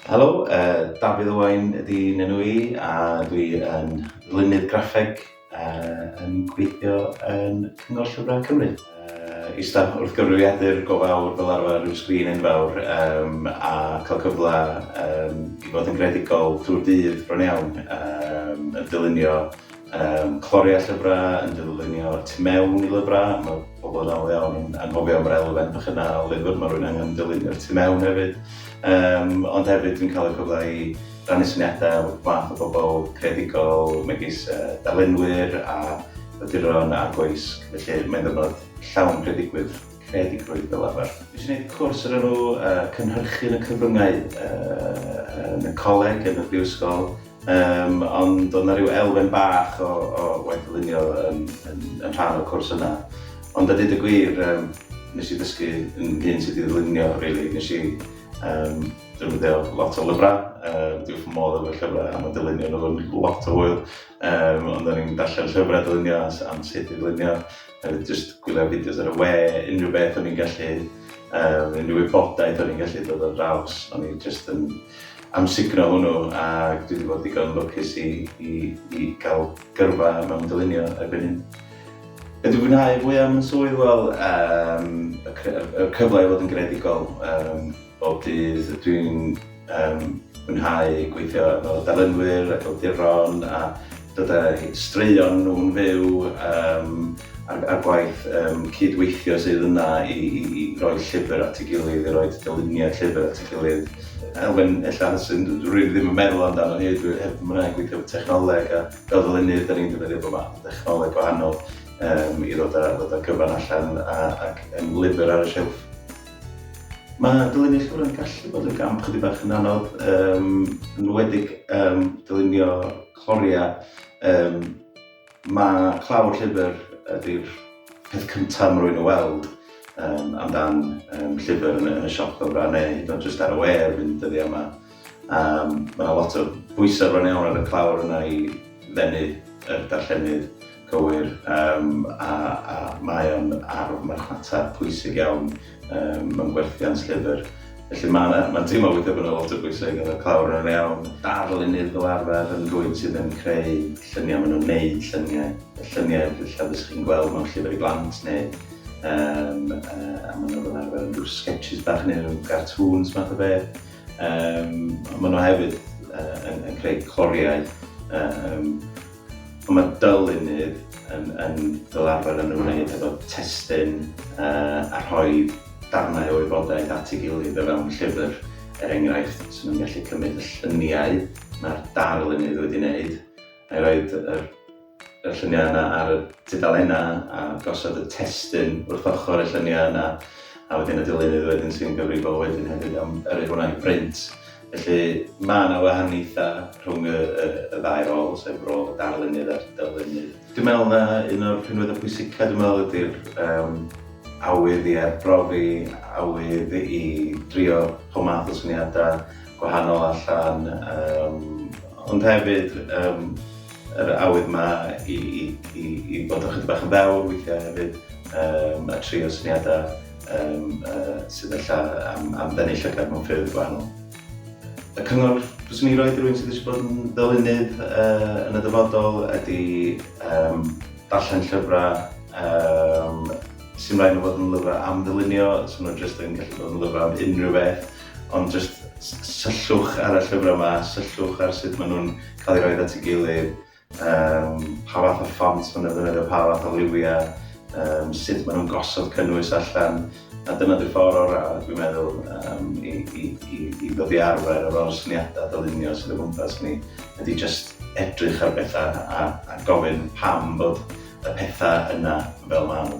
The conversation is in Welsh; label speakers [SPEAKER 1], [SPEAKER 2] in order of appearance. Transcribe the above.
[SPEAKER 1] Helo, Dafydd Owain ydy 'nenw i a dwi yn ddylunydd graffeg yn gweithio yn Cyngor Llyfrau Cymru. Ista wrth gyfrifiadur go fawr fel arfer, rhyw sgrin enfawr um, a cael cyfle um, i fod yn greadigol drwy'r dydd bron iawn, um, yn dylunio um, cloriau llyfrau, yn dylunio tu mewn i lyfrau. Mae pobl yn aml iawn yn anghofio am yr elfen bach yna o lyfr, mae rhywun angen dylunio'r tu mewn hefyd. Um, ond hefyd dwi'n cael y cyfle i rannu syniadau efo math o bobl creadigol, megis uh, darlunwyr a awduron a gweisg. Felly mae'n ddiwrnod llawn creadigrwydd, creadigrwydd fel arfer. Nes i wneud cwrs o'r enw uh, Cynhyrchu yn y Cyfryngau uh, yn y coleg, yn y brifysgol. Yym, ond oedd 'na ryw elfen bach o o waith dylunio yn yn yn rhan o'r cwrs yna. Ond a deud y gwir, yym, nes i ddysgu yn hyn sut i ddylunio rili. Nes i yym defnyddio lot o lyfrau, yym dwi wrth fy modd efo llyfrau a ma' dylunio nhw yn lot o hwyl. Yym, ond o'n i'n darllen llyfrau dylunio am sut i ddylunio, hefyd jyst gwylio fideos ar y we, unrhyw beth o'n i'n gallu, yym, unrhyw wybodaeth o'n i'n gallu dod ar draws, o'n i jyst yn amsugno hwnnw a dwi wedi bod digon lwcus i, i, i gael gyrfa mewn dylunio erbyn hyn. Be dwi'n fwynhau fwy am yn swydd? Wel, um, y, y cyfle i fod yn greadigol um, bob dydd. Dwi'n um, mwynhau gweithio efo darlunwyr ac awduron a dod â straeon nhw'n fyw um, a'r, a'r gwaith um, cydweithio sydd yna i, i, i roi llyfr at ei gilydd, i roi dyluniad llyfr at ei gilydd. Elfen ella sy'n rwy'n ddim yn meddwl amdano hyd, dwi hefyd yn mwynhau gweithio efo technoleg a fel ddylunydd, da ni'n defnyddio bob math o dechnoleg gwahanol um, i ddod â, ddod â gyfan allan a, ac yn lyfr ar y silff. Mae dylunio llyfrau yn gallu bod yn gamp chydig bach yn anodd, um, yn enwedig um, dylunio cloriau. Um, Mae clawr llyfr ydy'r peth cyntaf mae rhywun yn weld um, amdan um, llyfr yn, yn y siop lyfrau neu hyd yn oed jyst ar y we erbyn dyddiau yma. Um, mae yna lot o bwysau bron iawn ar y clawr yna i ddenu yr darllenydd cywir um, a, a mae o'n arf marchnata pwysig iawn um, mewn gwerthiant llyfr. Felly mae'n ma teimlo weithiau bod yna lot o bwysau i gael y clawr yn iawn. Darlunydd fel arfer yn rhywun sydd yn creu lluniau, maen nhw'n neud lluniau. Y lluniau ella fysa chi'n gweld mewn llyfr i blant neu um, uh, a maen nhw fel arfer yn rhyw sketches bach neu rhyw cartoons math o beth. Um, maen nhw hefyd uh, yn, yn creu cloriau. Um, Ond mae dylunydd yn, yn fel arfer yn ymwneud efo testun uh, a rhoi darnau o wybodaeth at ei gilydd o fewn llyfr. Er enghraifft, sy'n nhw'n gallu cymryd y lluniau mae'r darlunydd wedi wneud a'i roed yr, y lluniau yna ar y tudalennau a gosod y testun wrth ochr y lluniau yna a wedyn y dylunydd wedyn sy'n gyfrifol wedyn hefyd am yrru hwnna i brint. Felly, mae yna wahaniaethau rhwng y, y, y ddau rôl, sef rôl y darlunydd a'r dylunydd. Dwi'n meddwl na un o'r rhinweddau pwysicaf, dwi'n meddwl, ydy'r um, awydd i arbrofi, awydd i drio pob math o syniadau gwahanol allan, um, ond hefyd um, yr awydd ma i, i, i, i fod yn chydig bach yn ddewr weithiau hefyd, um, a trio syniadau um, uh, sydd ella am, am ddenu llygad mewn ffyrdd gwahanol. Y cyngor fyswn i'n rhoi i rywun sydd eisiau bod yn ddylunydd uh, yn y dyfodol ydy um, darllen llyfrau um, sy'n rhaid nhw fod yn lyfrau am ddylunio, sy'n nhw jyst yn gallu bod yn lyfrau am unrhyw beth, ond jyst syllwch ar y llyfrau yma, syllwch ar sut maen nhw'n cael eu rhoi at ei gilydd, um, pa fath o ffont maen nhw'n ddefnyddio, pa fath o liwiau, um, sut maen nhw'n gosod cynnwys allan. A dyna di'r ffordd orau, dwi'n meddwl, um, i, i, i, i ddod i arfer efo'r syniadau dylunio sydd o gwmpas ni, ydy just edrych ar bethau a, a gofyn pam bod y pethau yna fel maen nhw.